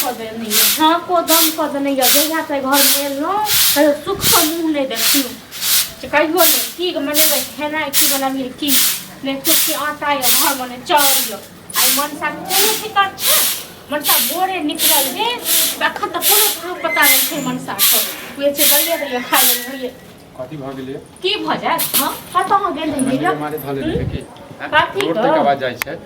कऽ देने यऽ, झाँको दम कऽ देने यऽ। जहिया से घरमे एलहुँ कहियो सुखसँ मुँह नहि देखलहुँ से कहियो नहि। की बनेबै खेनाइ, की बनबियै की नहि, चुपकी आटा यऽ घरमे नहि चाउर यऽ। आइ मनसाके कोनो फिकर छै? मनसा भोरे निकलल हे, एखन तऽ कोनो थाह पता नहि छै मनसाके। उहे छै दैये दैये खाइ लेल होइए। कथी भऽ गेलै? की भऽ जायत? हँ, कतऽ अहाँ गेल रहियै? मने मारे धऽ लेलकै की? हैं? कथी रोड गो? तक आवाज जाइ छै।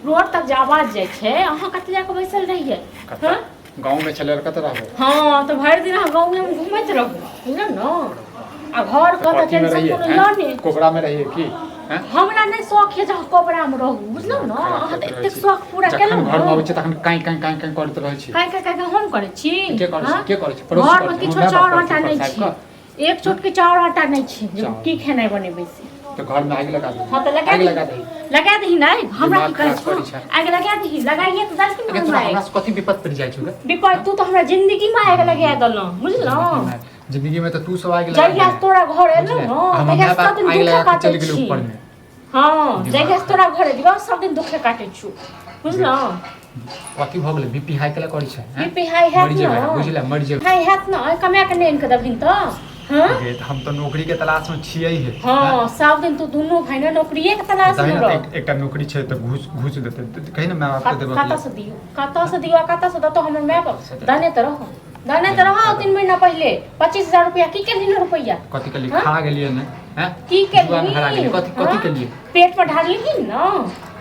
रोड तक जे आवाज जाइ छै, अहाँ कतऽ जाकऽ बैसल रहियै? कतऽ? हँ? गाँव में छलै कतऽ रहबै? हँ, तऽ भरि दिन अहाँ गाँवेमे घुमैत रहू, बुझलहुँ ने? आ घर के तऽ कथी में टेंशन रहियै? कोनो हैं? यऽ नहि। कोबरा में रहियै की? हैं? हमरा नहि शौख यऽ जे अहाँ कोबरामे रहू, बुझलहुँ ने? खराब अहाँ तऽ करैत रहै एतेक छी। शौख पूरा जखन केलहुँ घर में अबै ने। छै तखन काँय काँय काँय काँय करैत रहै छी। काँय काँय काँय काँय हम करै छी? के करै छै? हँ? के करै छै? पड़ोसी घरमे करै छै। किछो हमर माय बाप चाउर करै आटा छै नहि ऊपर छै, साहब के। एक चोटके चाउर आटा नहि छै जे चाउर। की खेनाइ बनेबै से। तऽ घर में आगि लगा दही। हँ तऽ लगा आगि दही। लगा दही। लगा दही। नहि, हमरा दिमाग की कहै खराब छौ? करै छै। आगि लगा दही, लगाइए तऽ देलखिन अगे हमरा तोरा आगि। हमरा से कथी विपत पड़ि जाइ छौ गे? विपत तू तऽ हमरा जिंदगीमे आगि लगा देलहुँ, बुझलहुँ? जिंदगी में तऽ तू सब आगि लगा जहिया देलही। तोरा घर एलहुँ बुझले? ने हमर तहिया माय सब बाप दिन आगि दुखे लगा के काटै चलि गेलै छी। ऊपर में। हँ, दिमाग जहिया से तोरा घर एलियौ सब दिन दुखे काटै छी, बुझलहुँ? कथी भऽ गेलै? बीपी हाई केला करै छै? हैं? बीपी हाई हैत मरि जेबै ने। बुझले, मरि जेबै। हाई हैत ने, कमा के नहि आनि कऽ देबहिन तऽ? हँ गे, तऽ हम तऽ नौकरी के तलाश में छियै हे। हँ, सब दिन तू दुनू भाई ने नौकरिए के तलाश दही में ने तऽ रह। एकटा नौकरी छै तऽ घूस घूस देतै तऽ कही ने माय बाप के देबऽ के कतऽ लेल। से दियौ, कतऽ से दियौ आ कतऽ से देतौ हमर माय बाप? दने तऽ रहो, दने तऽ रहो। 3 महीना पहिले 25,000 रुपया की केलही ने रुपया? कथी केलियै? हँ? खा गेलियै ने? हैं? की जुआ में हरा केलही? गेलियै। कथी कथी हँ? केलियै? पेट पर ढारलिही ने,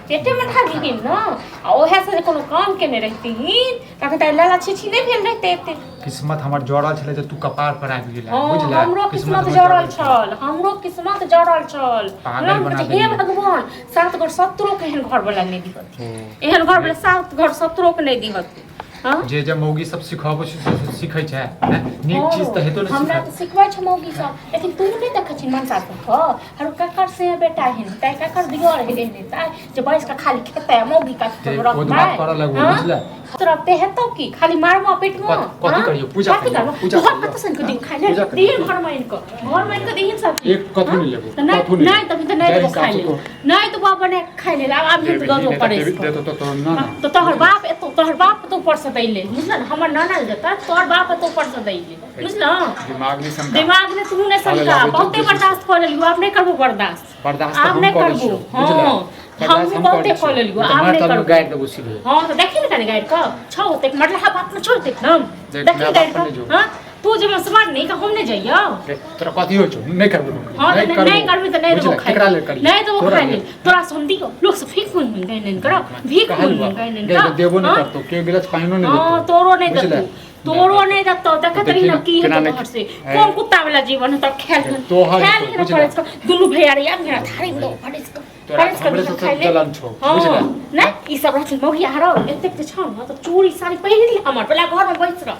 पेटे में ढारलिही ने। आ ओहे से जे कोनो काम केने रहितीही तखन तऽ लाला छीछी नहि भेल रहितै एते। किस्मत हमर जड़ल छलै तऽ तू कपार पर आबि गेलै। हँ, बुझले? हमरो किस्मत हमर जड़ल छल, हमरो किस्मत जड़ल छल। पागल हम बना कहै छी, हे देलियै। भगवान, सात घर सत्तरो के एहन घर वाला नहि दिहत। ओ, एहन घर वाला सात घर सत्तरो के नहि दिहत। हँ? जे जे मौगी सब सिखबै छै से से सिखै छै, हैं? नीक चीज तऽ हेतो ने। हमरा सिखै तऽ सिखबै छै मौगी सब, लेकिन तू नहि देखै छी मनसा सबके? हर ककर से बेटा एहन हेतै, ककर दियर एहन हेतै जे बैस कऽ खाली खेतै आ मौगी का ते ओ दिमाग करऽ लगबो, बुझले? तोरा ते हेतौ की? खाली मारबो पीटबो? कथी करियौ? पूजा कथी करियौ? करबो? पूजा घर करियौ? कतऽ से आनि कऽ खाइ ले? पूजा करियौ? दिहिन घर में आनि कऽ, घर में आनि कऽ दिहिन सब। एक कथू नहि लेबो, तऽ नहि कथू नहि। नहि तभी तऽ नहि जाहि देबो खाइ हिसाबसँ ले। तोहर नहि तऽ बाप बना कऽ खाइ ले। आब आब देबही गजो नहि तऽ पड़ै देबही, देतो तऽ तोहर ना ना। तऽ तोहर बाप एतौ, तोहर बाप एतौ ऊपर से दै ले, बुझल ने? हमर नाना जेतै, तोहर बाप एतौ ऊपर से दै ले, बुझल? दिमाग नहि सनका। दिमाग ने तू नहि साले सनका। लागै छै बहुते बेसी। बर्दाश्त कऽ लेलियो, आब नहि करबो बर्दाश्त। बर्दाश्त तऽ आब हम नहि करै करबो। छियौ, बुझले? हँ, बर्दाश्त हमहूँ हम बहुते करै कऽ छियौ। लेलियो, नहि तऽ आब मारि नहि तऽ करबो। गाड़ि देबो सीधे। हँ, तऽ देखी ने कनि गाड़ि कऽ छौ ओतेक मरलाहा बाप ने छौ ओतेक नाम। देख, देखी माय गाड़ि बाप पर नहि कऽ जो। हँ, तू जे मसमार नहि कऽ हम नहि जइयौ। रे, तोरा कथी होइ छौ? नहि करबो नौकरी। हँ, तऽ करबो। नहि करबी तऽ नहि देबो बुझले? खाइ। केकरा लेल करियै? नहि देबो तोरा खाइ लेल। लेल। तोरा से हम दियौ? लोक से भीख मांगि मांगि कऽ आनि करब, भीख कहल मांगि बा। मांगि कऽ आनि गे, कऽ। देबो नहि हँ? करतौ, केओ गिलास पानिओ नहि हँ, देतौ। तोरो नहि बुझले? देतौ, तोरो नहि देतौ। देखैत रही देखी ने ने, की केना हेतौ नहि तोहर से। ए। कोन कुत्ता वाला जीवन हेतौ? खायल तोहर खायल हेतौ, ने बुझले? पड़ै छै। दुनू भैया रे आब मेरा थारी में दो फड़िस कऽ तोरा फड़िस कऽ हमरे दिहऽ से खाइ ले। जलन छौ, हँ बुझले? नहि, ई सब रहथिन मौगिया हरो एतेक जे छौ ने तऽ चूड़ी साड़ी पहिर ले, हमर बला घर में बैस रह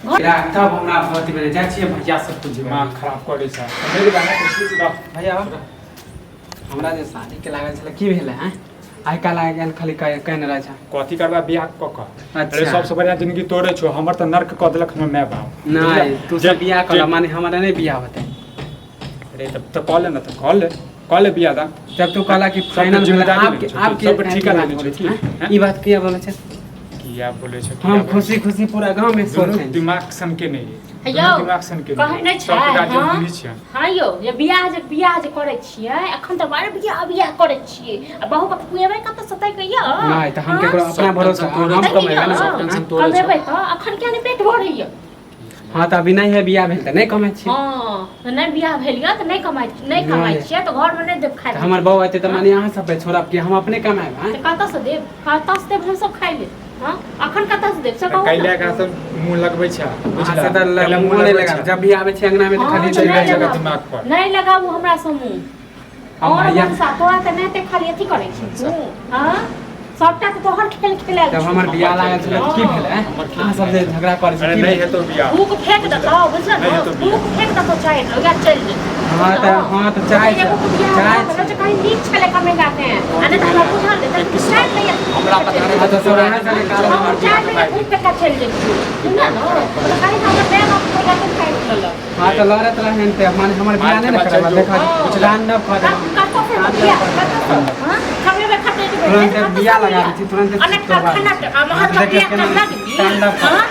घर। एकरा तब हमरा भौती बने जाइ छियै भैया सब पूछे। दिमाग खराब करै छै। मेरे गाना के रह। भैया, हमरा जे शादी के लागल छलै की भेलै? हैं, आइ काल्हि आइ काल्हि खाली कहने रहै छै। कथी करबा बियाह कऽ कऽ? अच्छा। अरे, सबसे बढ़िया जिंदगी तोरे छौ, हमर तऽ नर्क कऽ देलक हमर माय बाप। नहि, तू सब बियाह कर, माने हमरा नहि बियाह होतै। अरे, तब तऽ कऽ ले ने, तऽ कऽ ले, कऽ ले बियाह दा। जब तू कहला कि सबके फाइनल भेलै, जिम्मेदारी आब लेने छौ, आब सबके ठेका लेने छौ की? हैं? ई बात किया बोलै छै? किया बोले छै? हम किया बोले खुशी खुशी पूरा गाँव में छै? शोर दुनू छै। दिमाग सन के नहीं है। यौ, दुनू दिमाग सन के कहै नहीं नहि छै। सबके गार्जियन हँ? हमही छियनि। हँ यौ, जे बियाह जे करै छियै, एखन तऽ बड़ बियाह बियाह करै छियै आ बहू के खुएबै कतऽ से तै कहियौ? नहि तऽ हम हँ? केकरो अपना सब भरोसा टेंशन तोरे हम छौ। कमेबै ने। सब टेंशन तोरे छौ। कमेबै तऽ एखन किया नहि पेट भरैया? हँ, तऽ अभी नहि है बियाह भेल तऽ नहि कमाइ छियै। हँ, तऽ नहि बियाह भेल यऽ तऽ नहि कमाइ, नहि कमाइ नहि। छियै तऽ घरमे नहि देब खाइ तऽ हमर बहू एतै तऽ माने अहाँ सब पे छोड़ब कि हम अपने कमाएब? आँय? तऽ कतऽ से देब, कतऽ से देब हमसब खाइ ले? हँ, अखन कतऽ से देब से कहू कैला ने। एकरा सब मुँह लगबै छै, अहाँ बुझला? से तऽ कैला मुँह मुँह नहि लगबै लगाब। छै। जब भी आबै छै अंगना में तऽ हँ, खाली तऽ चलि नहि जाइ छै लगाबू। दिमाग पर। नहि लगाबू हमरा से मुँह। हम और भैया मनसा, तोरा तऽ नहि खाली अथी करै छी तू। हँ, सबटा तऽ तोहर खेल खेलायल जब छौ। हमर बियाह लागल छलै तऽ की भेलै? हमर खेल अहाँ सब जे झगड़ा करै छी अरे की नहि भेलै? हेतौ बियाह। भूख फेंक देतौ, बुझल नहि ने? हेतौ बियाह। भूख फेंक देतौ, चाहे या चलि जेतौ। हँ तऽ हँ तऽ चाहै छै, एगो के बियाह चाहै भऽ गेलै जे कहीं नीक छलै कमेगा के आ नहि तऽ हमरा बुझल रहै तऽ चारि लैया। हमरा पता नहि। हँ तऽ सब अहाँ सबके कारण हम हमर बियाह चारि लैया भूख फेंक कऽ चलि जेतौ, बुझल ने? तऽ कहीं हमर माय बाप कोइ के खाइ लेलक। हँ तऽ लड़ैत रहै तऽ माने हमर बियाह नहि ने करब। देखा, तांडव कऽ देलक। कतऽ से बियाह, कतऽ से? हँ, कमेबे खटेबै। तुरंत बिया लगा दै छी, तुरंत अनेक कारखाना तोड़वा दै छी। महल देखियौ बिया केना लगबी तांडव हाँ?